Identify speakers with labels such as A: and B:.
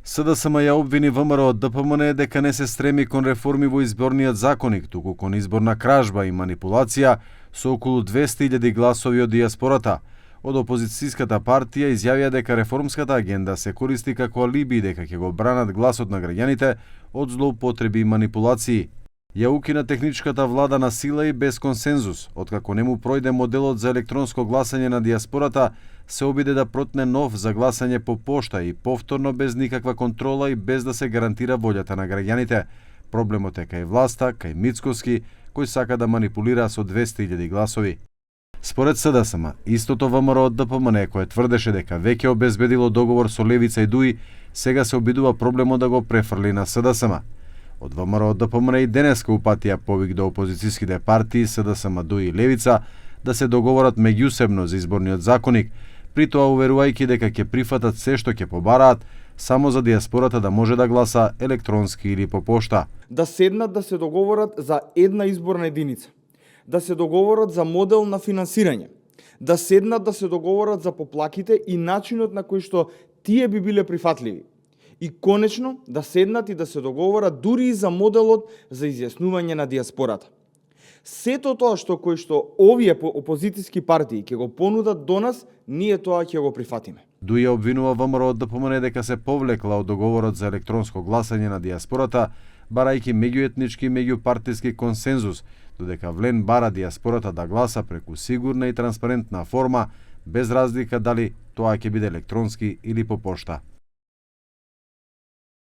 A: СДСМ ја обвини ВМРО ДПМН дека не се стреми кон реформи во изборниот законник, туку кон изборна кражба и манипулација со околу 200.000 гласови од дијаспората. Од опозицијската партија изјавија дека реформската агенда се користи како алиби дека ќе го бранат гласот на граѓаните од злоупотреби и манипулации. Ја укина техничката влада на сила и без консензус. Откако не му пројде моделот за електронско гласање на дијаспората, се обиде да протне нов за гласање по пошта и повторно без никаква контрола и без да се гарантира волјата на граѓаните. Проблемот е кај власта, кај Мицкоски, кој сака да манипулира со 200.000 гласови. Според СДСМ, истото ВМРО од ДПМН кој тврдеше дека веќе обезбедило договор со Левица и ДУИ, сега се обидува проблемот да го префрли на СДСМ. Од ВМРО ДПМН и денеска упатија повик до опозицијските партии СДСМ, ДУИ и Левица да се договорат меѓусебно за изборниот законник, при тоа уверувајќи дека ќе прифатат се што ќе побараат само за дијаспората да може да гласа електронски или по пошта.
B: Да седнат да се договорат за една изборна единица, да се договорат за модел на финансирање, да седнат да се договорат за поплаките и начинот на кој што тие би биле прифатливи. И конечно да седнат и да се договорат дури и за моделот за изјаснување на дијаспората. Сето тоа кој што овие опозицијски партии ќе го понудат до нас, ние тоа ќе го прифатиме.
A: ДУИ обвинува ВМРО ДПМН дека се повлекла од договорот за електронско гласање на дијаспората, барајќи меѓуетнички и меѓупартиски консензус, додека Влен бара дијаспората да гласа преку сигурна и транспарентна форма, без разлика дали тоа ќе биде електронски или по пошта.